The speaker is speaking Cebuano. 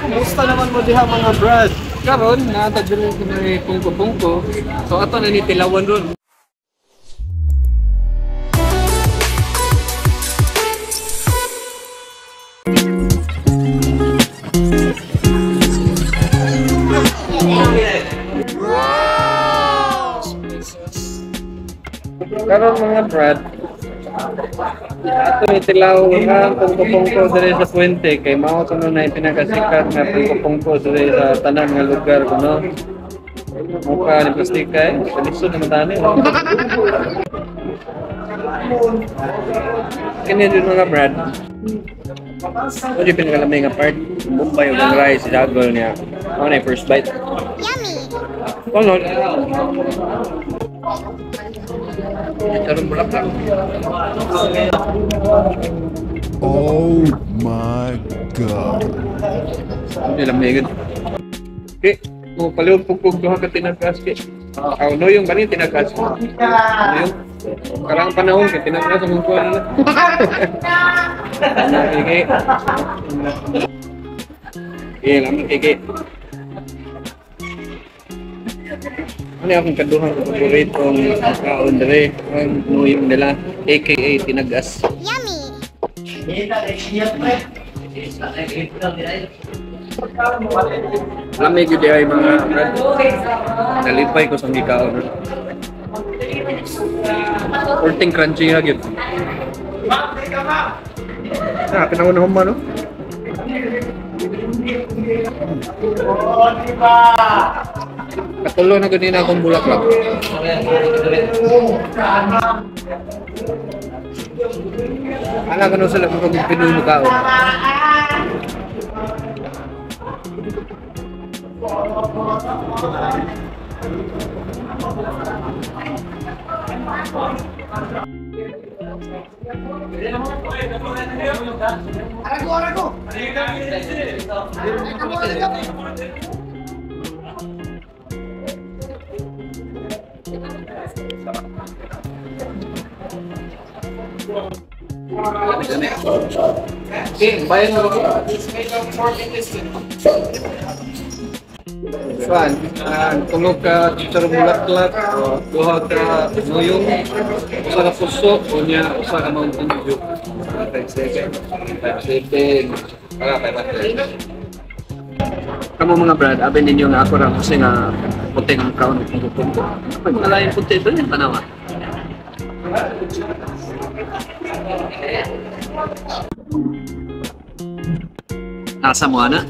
Kumusta naman mo diha, mga brad? Karon naa ta diri sa may Pungko-Pungko. So ato na ni tilawan ron. Karon, mga brad, ato ni tilaw ang Pungko-Pungko diri sa puente kay mao kuno na pinakasikat nga Pungko-Pungko diri sa tanan nga lugar kuno. Mukha ni plastika eh. Lisod naman tani. Oh. Kini din, mga brad. Ano yung pinakalamay nga part? Bombay ug ang rice, jagol niya. Mao na yung first bite. Yummy! Ano? Charong bulaklak. Oh my God. Hindi lang may. Okay, mo palihog pugpug duha ka tinagas kay. Aw no, yung gani tinagas. Yung karang panahon kay tinagas ang kuan na. Okay. Okay, lami kay. Ano akong kaduhang paboritong kaon dire, ang nuyong nila, aka tinagas. Yummy! Lami gyud ay, mga brad. Nalipay ko sa gikaon. Perting crunchy na gyud. Ah, pinangunahon man, no? Katulo na ganina akong bulaklak. Ala kano sila kapag Pinoy mo kaon. Arago, arago! Okay, bayan mo ko. Kuan, tulo ka chicharon bulaklak, duha ka nuyong, usa ka puso, unya usa ka Mountain Dew. 57. 57. Para 500. Kamo, mga brad, abi ninyo nga ako ra kasi nga puti ang kaon ng pungko. Pag mga laing puti doon yung tanawa. Nasa mo ana?